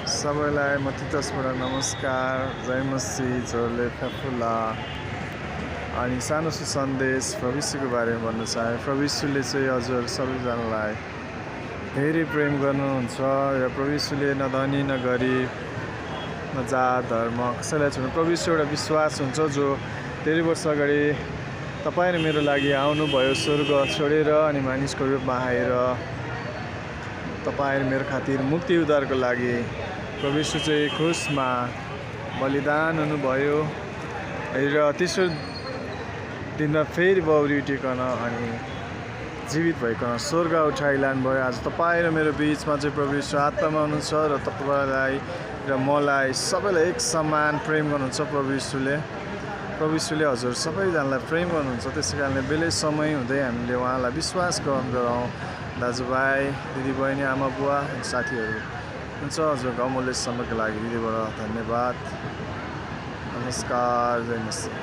सबैलाई म तितसबाट नमस्कार, जय मसीह, जोरले फ्याफुला। अनि सानो सन्देश प्रभु यीशुको बारेमा भन्न चाहे। प्रभु यीशुले चाहिँ हजुर सबैजनालाई धेरै प्रेम गर्नुहुन्छ र प्रभु यीशुले न धनी न गरिब न जात धर्म कसैलाई छोड्नु। प्रभु यीशु एउटा विश्वास हुन्छ जो धेरै वर्ष अगाडि तपाईँ र मेरो लागि आउनुभयो स्वर्ग छोडेर अनि मानिसको रूपमा आएर तपाईँ र मेरो खातिर मुक्ति उद्धारको लागि प्रभु यीशु चाहिँ क्रुसमा बलिदान हुनुभयो र तेस्रो दिनमा फेरि बौरी उठिकन अनि जीवित भइकन स्वर्ग उठाइ लानुभयो। आज तपाईँ र मेरो बिचमा चाहिँ प्रभु यीशु आत्मामा हुनुहुन्छ र तपाईँलाई र मलाई सबैलाई एक समान प्रेम गर्नुहुन्छ। प्रभु यीशुले हजुर सबैजनालाई प्रेम गर्नुहुन्छ। त्यसै कारणले बेलै समय हुँदै हामीले उहाँलाई विश्वास गरौँ। दाजुभाइ दिदीबहिनी आमा बुवा साथीहरू हुन्छ, हजुरको अमूल्य समयको लागि दिदीबाट धन्यवाद। नमस्कार, जय मसीह।